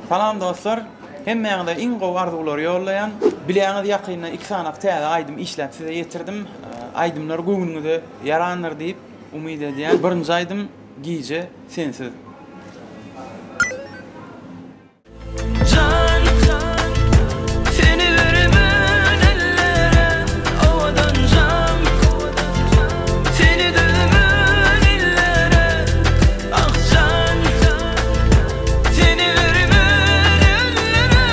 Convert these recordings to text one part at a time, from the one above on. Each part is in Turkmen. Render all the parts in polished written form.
Salam dostlar! Hemmäňize iň gowy arzuwlary ýollaýan. Bilýäňiz ýakynda iki sanak täze aýdym işläp size ýetirdim. Aýdymlar göwnüňize ýarandyr diýip umyt edýän. Birinji aýdym Gije sensiz. Jan, seni bermen ellere, owadan jan. Seni dözmen illere, ah jan. Seni bermen ellere,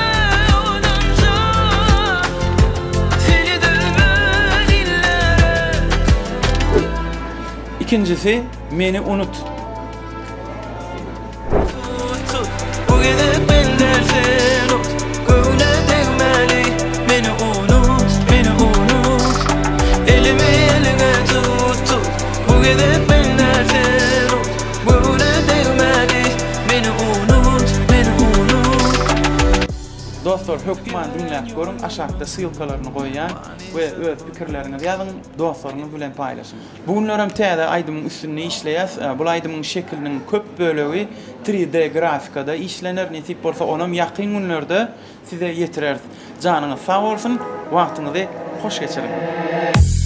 owadan jan. Seni dözmen illere. Ikinjisi Meni unut. Tut, bu gezek mende sen ot Göwne degmeli, meni unut, meni unut Elimi eliňe tut, tut, bu gezek mende sen ot Göwne degmeli, meni unut, meni unut. Dostlar hökman diňläp görüň aşakda ssylkalaryny goýýan we öz pikirleriňizi ýazyň dostlaryňyz bilen paýlaşyň. Bu günlerem täze aýdymyň üstünde işleýäs. Bul aýdymyň şekiliniň köp bölegi 3D grafikada işlener. Nesip bolsa onam ýakyn günlerde size ýetireris. Janyňyz sag bolsun, wagtyňyzy hoş geçiriň.